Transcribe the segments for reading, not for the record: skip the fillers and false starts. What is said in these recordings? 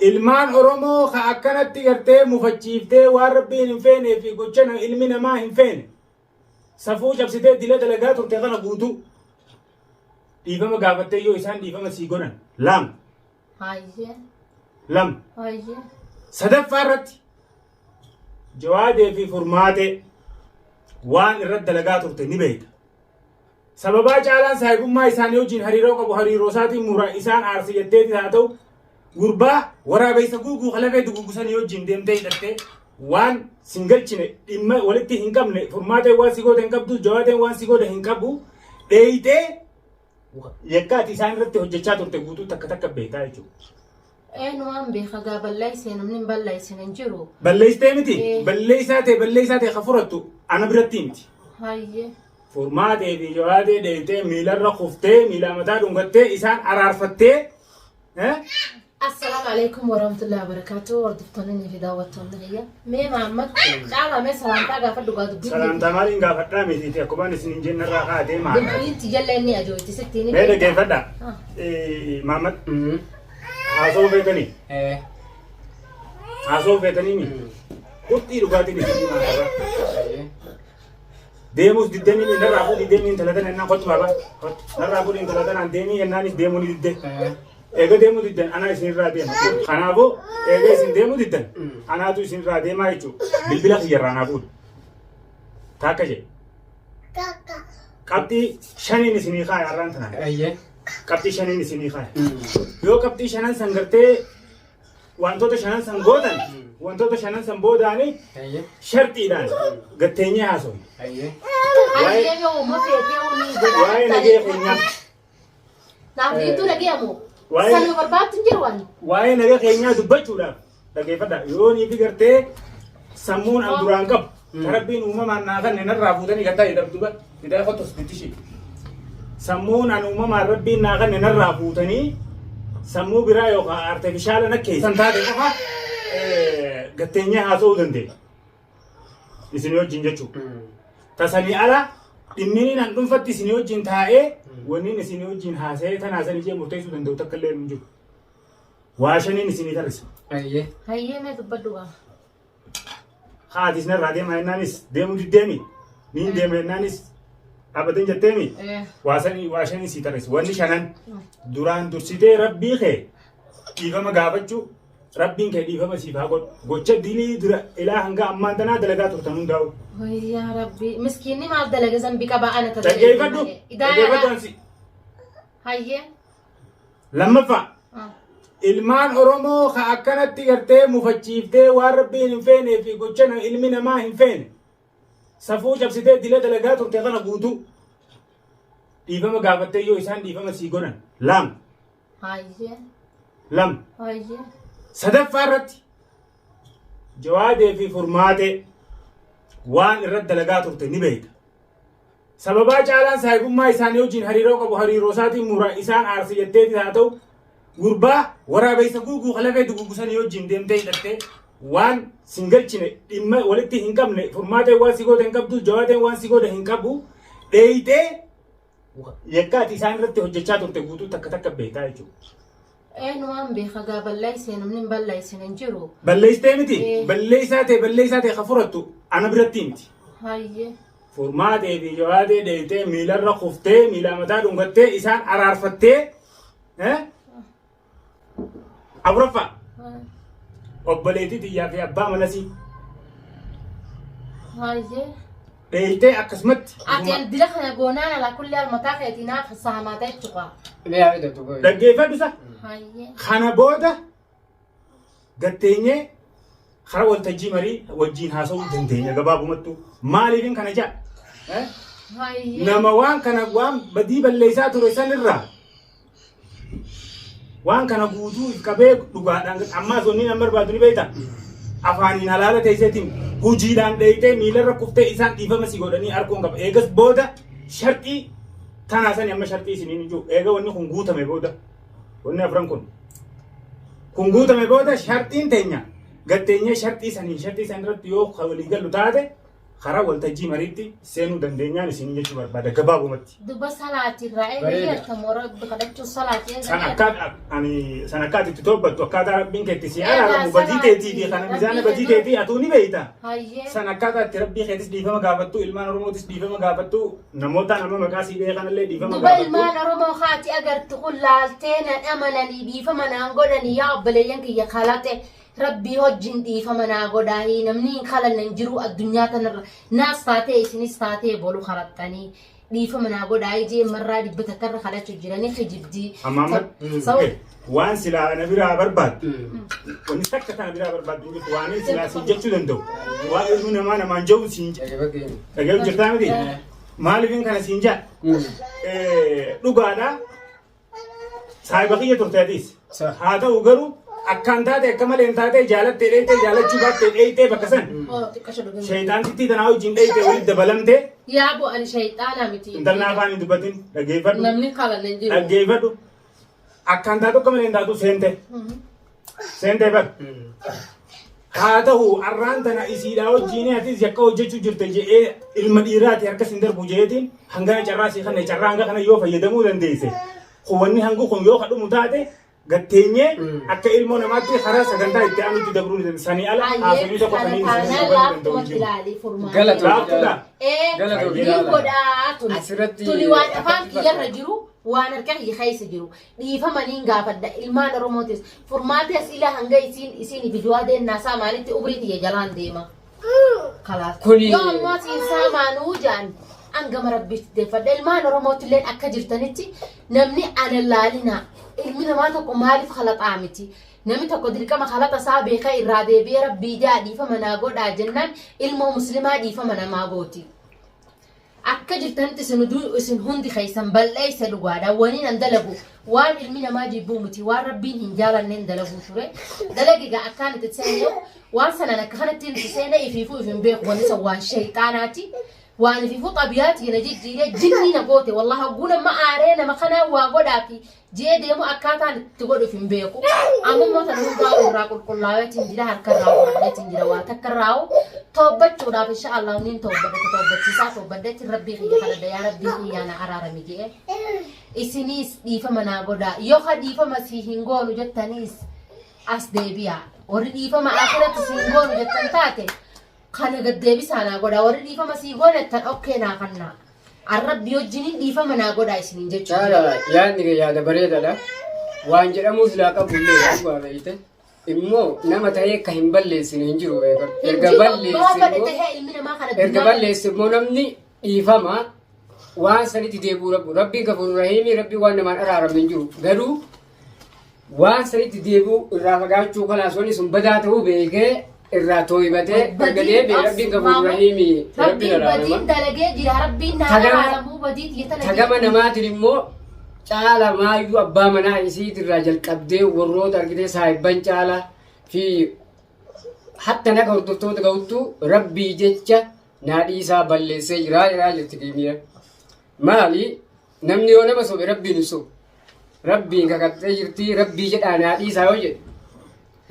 Ilmaan Oromoo ka akkanatti gartee mufachiiftee waan rabbiin hin feenee fi gocha ilmi namaa hin feene safuu cabsitee dila dalagaa turte kana guutuu dhiifama gaafattee yoo isaan dhiifama sii godhan lama. Hayyee. Lama. Hayyee. Sadaffaa irratti Jawaadee fi Furmaatee waan irratti dalagaa turte ni beekta. Sababaa caalaan saahibummaa isaanii wajjin hariiroo qabu hariiroo isaatiin mura isaan aarse jetteetis haa ta'u gurbaa waraabeessa guuguu kalafee dugugusanii wajjin deemtee hidhattee waan sin galchine dhimma walitti hin qabne furmaateen waan si goote hin qabdu jawaadeen waan si goote hin qabu dheeyxee yakka ati isaan irratti hojjechaa turte guutuu takka takka beektaa jechuudha. Eenyumaan beeka gaa balleessee namni hin balleessine hin jiru. Balleessitee miti Eh. balleessaa ta'e balleessaa ta'e ka furattu ana biratti miti. Hayyee. Furmaatee fi jawaadee dheeytee miilarra kuftee miilaa mataa dhungattee isaan araarfattee eh? Assalaamu alaikum warahmatullahi wabarakatuh. Hordoftoonni fi daawwattoonni kiyya. Mee Mahammad caalaa mee salaamtaa gaafa dhugaa dubbiin. Salaamtaa maaliin gaafadhaa mitiiti akkuma isin hin jennarraa kaatee maal. Dubbiin tiyya inni ajooyti sitti ni Mee dhaggeeffadhaa. Ah. Mahammad haasawuu feetanii haasawuu feetanii mi qurxii dhugaatiin isin himaa irraa. Deemuus diddanii narraa fuudhii deemii intala tana ennaan kottu baabaa kottu narraa fuudhii intala tanaan deemii ennaanis deemuu ni didde. Eega deemuu diddan anaa isinirraa deema. Kanaafuu eega isin deemuu diddan anaatu isinirraa deemaa jechuudha. Bilbila kiyyarraa naa fuudhi. Taakka jedhe. Qabxii shaniin isinii kaaya har'aan tanaan. Qabxii shaniin isinii kaaya. Yoo qabxii shanan san gartee wantoota shanan san gootan wantoota shanan san boodaani sharxiidhaan gatteenyee haasofna. Hayyee yoo uma feetee ni godha. Waa'ee nagee keenyaa. Naaf dhiituu dhagee moo? Waa'ee- Sanuma barbaaddu hin jiru ani. Waa'ee naga keenyaa dubbachuudhaaf dhaggeeffadha. Yoo niifi gartee sammuun an duraan qabu ka rabbiin uumamaan naa kanne narraa fuutanii gaddaa jedhamtu ba fidaa kottos bittishii. Sammuun an uumamaan rabbiin naa kanne narraa fuutanii sammuu biraa yookaan artifishaala na keessan taate qofa gatteenyee haasa'uu dandeenya. Isin wajjin jechuudha. Tasanii ala dhimminiin an dhuunfatti isin wajjin taa'ee wanniin isin wajjin haasa'ee tanaa san ijee murteessuu danda'u takka illee hin jiru. Waa shaniin isinii tarrisa. Hayyee mee dubbadhu gaa. Haatis narraa deemaa jennaanis deemuu diddeemi. Niin deema jennaanis dhaabbateen jetteemi. Waa sanii waa shanii sii tarreessi. Wanni shanan duraan dursitee rabbii kee dhiifama gaafachuu rabbiin kee dhiifama siif haa godhu. Gocha dilii dura ilaa hanga ammaan tanaa dalagaa turtan hundaa'u. Wayyaa rabbii miskiinni maal dalaga zambi qaba ana tata. Dhaggeeffadhu. Dhaggeeffadhu ansi. Hayyee. Lammaffaa. Ilmaan Oromoo ka akkanatti gartee mufachiiftee waan rabbiin hin feenee fi gocha ilmi namaa hin feene safuu cabsitee dila dalagaa turte kana guutuu dhiifama gaafattee yoo isaan dhiifama sii godhan lama Hayyee. lama Hayyee. sadaffaa irratti jawaadee fi furmaatee waan irratti dalagaa turte ni beekta. Sababaa caalaan saahibummaa isaanii wajjin hariiroo qabu hariiroo isaatiin mura isaan aarse jetteetis haa ta'u gurbaa waraabeessa guuguu kalafee dugugusanii wajjin deemtee hidhattee waan sin galchine dhimma walitti hin qabne furmaateen waan si goote hin qabdu jawaateen waan si goote hin qabu dheeyxee yakka ati isaan irratti hojjechaa turte guutuu takka takka beektaa jechuudha. Eenyumaan beeka gaa balleessee namni hin balleessine hin jiru. Balleessitee miti Eh. balleessaa ta'e balleessaa ta'e ka furattu ana biratti miti. Hayyee. Furmaatee fi jawaadee dheeytee miilarra kuftee miilaa mataa dhungattee isaan araarfattee eh? Afuraffaa obboleettii tiyyaa fi abbaa manasii Hayyee. dheeytee akkasumatti Ati an dila kana goonaan alaa kulli al mataa keetii naaf sahamaata jechuudha. Dhaggeeffadhu isa Hayyee. kana booda gatteenyee karaa waltajjii marii wajjiin haasa'uu dandeenya gabaabumattuu maaliifin kana jedha Eh? Hayyee. Nama waan kana waan badii balleessaa ture sanirraa waan kana guutuu if qabee dhugaadhaan ammaas wanni nan barbaadu ni beekta afaaniin halaala teesseetiin hojiidhaan dheeytee miilarra kuftee isaan dhiifama si godhanii arguun qaba eegas booda sharxii tanaa sani amma sharxii isiniin hin jiru eega wanni kun guutame booda wanni afran kun kun guutame booda sharxiin teenya gatteenyee sharxii saniin sharxii san irratti yoo ka walii gallu taate Karaa waltajjii mariitti seenuu dandeenyaan isin jechuu barbaada gabaabumatti. Duba salaati irraa eegalee Bareeda. argamu rabbi kadhachuu salaati San eegalee. akka ani san akka ati itti toobbattu akkaataa rabbiin keetti si Egaa araaramu badii salaati. teetii fi kana mizaana Rabbii badii keetu- teetii atuu ni beeyta. Hayyee. San akkaataa itti rabbii keetis dhiifama gaafattu ilmaan Oromootis dhiifama gaafattu namoota nama maqaa sii dhahee kanallee dhiifama Duba gaafattu. ilmaan Oromoo haati agartu kun laaltee nan amananii dhiifama naan godhanii yaa obboleeyyan kiyya kalaxe rabbii wajjin dhiifama naa godhaahii namni hin kalanne hin jiru addunyaa tanarra naas taatee isinis taatee bolu kalaxxanii dhiifama naa godhaahii jee marraa 100 irra kadhachuu jiranii kijibdii. Amma amma waan silaa na biraa barbaaddu wanni takka tana biraa barbaaddu hin jirtu waan inni silaa siin jechuu danda'u waan ilmi namaa namaan jedhu siin dhaga'u jirtaa miti maaliifin kana siin jedha dhugaadha saahiba kiyya turte atis haa ta'u garuu akkaan taate akka malee hin taate jaalattee dheeytee jaalachuu baattee dheeytee bakka san Oh, xiqqasho dhugaa. shayxaantittii tanaa wajjin dheeytee walitti dabalamtee Yaa bo ani shayxaana miti. intalna afaan hin dubbatin dhaggeeffadhu Namni kalanne hin jiru. dhaggeeffadhu akkaan taatu akka malee hin taatu seente seente bar haa ta'u arraan tana isiidhaa wajjin atis yakka hojjechuu jirte je'ee ilma dhiiraati harka sin darbu je'eetiin hangana carraa sii kanne carraa hanga kana yoo fayyadamuu dandeesse wanni hangu kun yoo kadhumu taate gatteenyee akka ilmoo namaatti karaa sagantaa itti aanutti dabruu ni dandeessa. Sanii ala haasofni tokko Kana sanii taanaan isin danda'u laaftumatti jiru. ilaalii furmaata. Galatoomii. Laaftuudha. Ee, Galatoomii. ni godhaa tuni. Asirratti- Tuni waan afaan kiyyarra jiru, waan harka kiyya keessa jiru. Dhiifama niin gaafadha ilmaan Oromootis. Furmaatee as ilaa hanga isiin isiin fi juwaadeen naasaa maalitti umrii tiyya jalaan deema. Kalaas. Kuni- Yoo ammoo siin saamaanuu jaan hangama rabbiitti deeffadha. Ilmaan Oromootilleen akka jirtanitti namni ana laalinaa. Ilmi namaa tokko maaliif kalaxaa miti? Namni tokko dirqama kalaxa isaa beekee irraa deebi'ee rabbii jaa dhiifama naa godhaa jennaan ilmoo muslimaa dhiifama namaa gooti. Akka jirtanitti isin huduu isin hundi keessan bal'eessa dhugaadha. Waniin an dalagu waan ilmi namaa jibbuu miti waan rabbiin hin jaalanneen dalaguu ture. Dalagi egaa akkaan itti seenee waan sanaan akka kanatti itti seenee ifiifuu if hin beeku wanni san waan shayxaanaati. Waan ifiifuu xabiyaati na jijjiiree jinnii na goote wallahi hogguu nama aaree nama kanaa waa godhaafi jee deemu akkaataan itti godhu if hin beeku. Amma immoo tan hundaa irraa qulqullaa'eetiin jira harka irraa fudhadheetiin jira waa takka irraa toobbachuudhaaf insha Allah niin toobbadhe toobbachiisaa toobbadheetiin rabbii kiyya kadhadha yaa rabbii kiyyaa na araarami jee. Isiniis dhiifama naa godhaa yoo ka dhiifama sii hin goonu jettaniis as deebi'a. Warri dhiifama akhiratti sii hin goonu jettan taate kana gad deebisaa naa godhaa. Warri dhiifama sii goone jettan okkee naa kannaa. Arrabbi wajjiniin dhiifama naa godhaa isiniin jechuudha. Caala yaadni kee yaada bareedaadha. Waan jedhamuu silaa qabu illee dhugaa beekte. Immoo nama ta'ee akka hin balleessine hin jiru beekadhu. Erga Hin jiru abbaa balleesse fedhe immoo tahee ilmi namaa kana erga addunyaa balleesse immoo namni dhiifama waan sanitti deebi'uu rabbu. Rabbiin gafuur rahiimii rabbiin waan namaan araaramne hin jiru. Garuu waan sanitti deebi'uu irraa fagaachuu kanaas wanni sun badaa ta'uu beekee irraa tooybatee erga deebi'e rabbiin gafuur rahiimii rabbiin Rabbiin araarama. badiin dalagee jira rabbiin naa araaramuu badii tiyya tana Tagama namaatiin immoo caala maayyuu abbaa manaa isiitirraa jalqabdee warroota argitee saahibban caala fi hatta naga hordoftoota ga'uttu rabbii jecha naa dhiisaa balleessee jiraa jedhaa jirti kiimiya. Maali namni yoo nama sobe rabbiin hin sobu. Rabbiin kakattee jirti rabbii jedhaa naa dhiisaa yoo jedhe.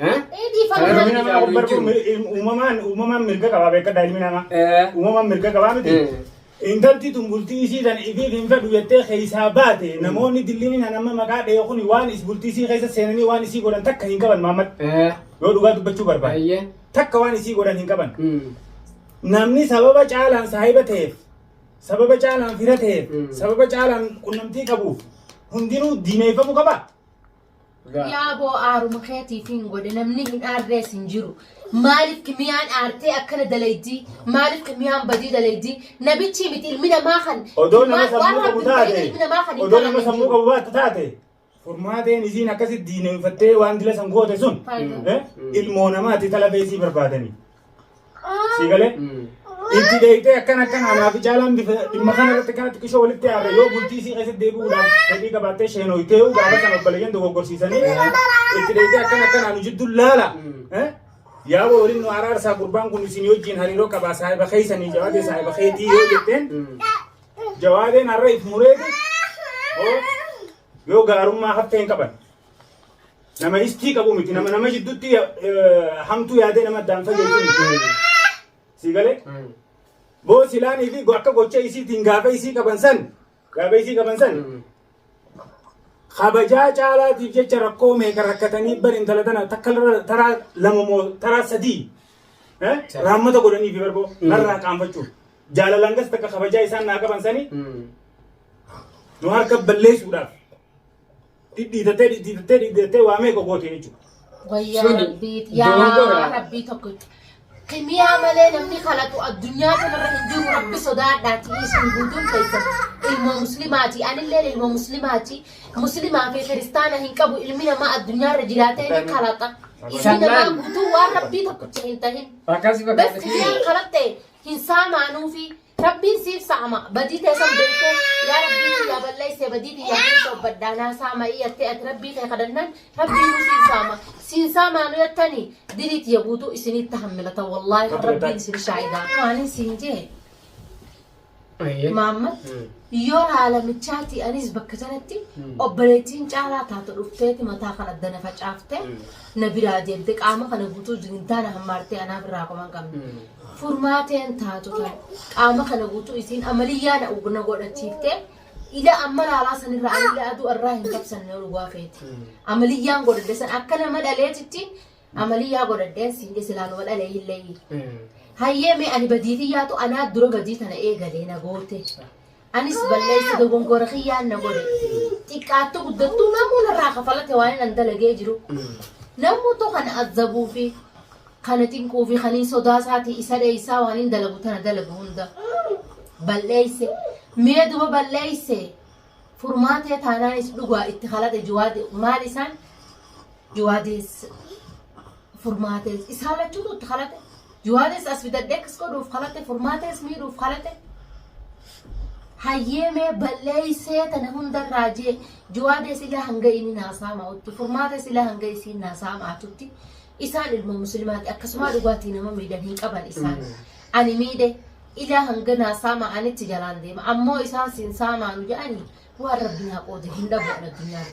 Ee dhiifama Ilmi Rabbi namaa caalu hin barbu jiru. uumamaan uumamaan mirga qabaa beekadha ilmi namaa. Uumamaan mirga qabaa miti. Intalti tun bultii isii tan ifiif hin fedhu jettee keessaa baate namoonni dilliin han amma maqaa dha'e kun waan is bultii isii keessa seenanii waan isii godhan takka hin qaban Mahammad. Yoo dhugaa dubbachuu barbaade. Baay'ee. Takka waan isii godhan hin qaban. Namni sababa caalaan saahiba ta'eef sababa caalaan fira ta'eef sababa caalaan qunnamtii qabuuf hundinuu diineeffamuu qaba. Yaa boo aaruma keetiif hin godhe namni hin aarrees hin jiru. Maaliif kimiyaan aartee akkana dalaydii? Maaliif kimiyaan badii dalaydii? Namichi miti ilmi namaa kan Odoo nama waan sammuu qabu rabbi hin ta'in taate ilmi namaa kan hin odoo nama qaban hin sammuu jiru. qabu baate taate furmaateen isiin akkasitti diineeffattee waan dila san goote sun Faayidaa. ilmoo namaati talafee isii barbaadanii. Sii galee? Itti deeytee akkan akkan anaa fi caalaan bifa dhimma kana irratti kana xiqqishoo walitti aarre yoo bultii isii keessatti deebi'uudhaaf fedhii qabaattee sheenoytee gaafa sana obboleeyyan dogoggorsiisanii itti deeytee akkan akkan anu jiddu laala. Yaa waliin nu araarsaa gurbaan kun isin wajjin hariiroo qabaa saahiba keessanii jawaadee saahiba keetii yoo jetteen jawaadeen har'a if mureeti yoo gaarummaa haftee hin qaban. Nama istii qabu miti nama nama jidduutti hamtuu yaadee nama addaan fageessu miti. Sii galee? Boo silaanii fi akka gocha isiitiin gaafa isii qaban san gaafa isii qaban san kabajaa caalaatiif jecha rakkoo meeqa rakkatanii bar intala tana takka taraa lama moo taraa sadii raammata godhanii fi barboo narraa qaanfachuuf jaalalaan gas takka kabajaa isaan naa qaban sanii nu harka balleessuudhaaf dhidhiitattee dhidhiitattee dhidhiitattee waa meeqa goote jechuudha. Wayyaa Suni rabbii yaa dogongora. rabbii tokko kimiyaa malee namni kalaqu addunyaa kanarra hin jiru rabbi sodaadhaati isin guutuun keessan ilmoo muslimaati anillee ilmoo muslimaati muslimaa fi kiristaana hin qabu ilmi namaa addunyaarra jiraatee ni kalaqa ilmi namaa Sallaan. guutuu waan rabbii tokkicha hin tahin Akkasii bas fakkaata. kimiyaan kalatte hin saamaanuufi Rabbiin siif saama badii tee san beektee yaa rabbii kiyyaa balleessee badii tiyyaa keessa obbadhaa naa saama'ii jettee ati rabbii kee kadhannaan rabbiinuu siif saama siin saamaanu jettanii dilii tiyya guutuu isinitti hammilata wallaahi kan rabbiin isin shaahidaa waanin siin jee Ayyee. Maammat yoo laalamichaati anis bakka sanatti obboleettiin caalaa taatu dhufteeti mataa kana addana facaaftee na biraa deemte qaama kana guutuu jirintaana hammaartee anaaf irraa qoman qabne. Furmaateen taatu tan qaama kana guutuu isiin amaliyyaa na na godhachiiftee ila amma laalaa sanirraa anillee aduu irraa hin qabsanne dhugaa feeti. Amaliyyaan godhadhe san akka nama dhaleetitti amaliyyaa godhadheen siin jee silaa nama dhalee illee. Hayyee mee ani badii tiyyaatu anaa dura badii tana eegalee na goote. Anis balleessa dogongora kiyyaan na godhe. Xiqqaattu guddattuu namuu narraa kafalate waan an dalagee jiru. Namuutu kana azzabuu fi kana cinquu fi kaniin sodaa isaatii isa dheeysaa waan hin dalagu tana dalagu hunda. Balleeyse. Mee duba balleeyse. Furmaatee taanaanis dhugaa itti kalaxe juwaade maal isaan juwaadees furmaatees isaan lachuutu itti kalaxe. Juwaadees as fidadhee akkas godhuuf kalaxe furmaatees miidhuuf kalaxe. Hayyee mee balleeysee tana hundarraa jee juwaadees ilaa hanga inni naa saama'utti furmaatees ilaa hanga isiin naa saama'atutti isaan ilma muslimaati akkasumaa dhugaatii nama miidhan hin qaban isaan ani miidhe ilaa hanga naa saama'anitti jalaan deema ammoo isaan siin saamaanu jedhanii waan rabbi naa qoode hin dhabu an addunyaa.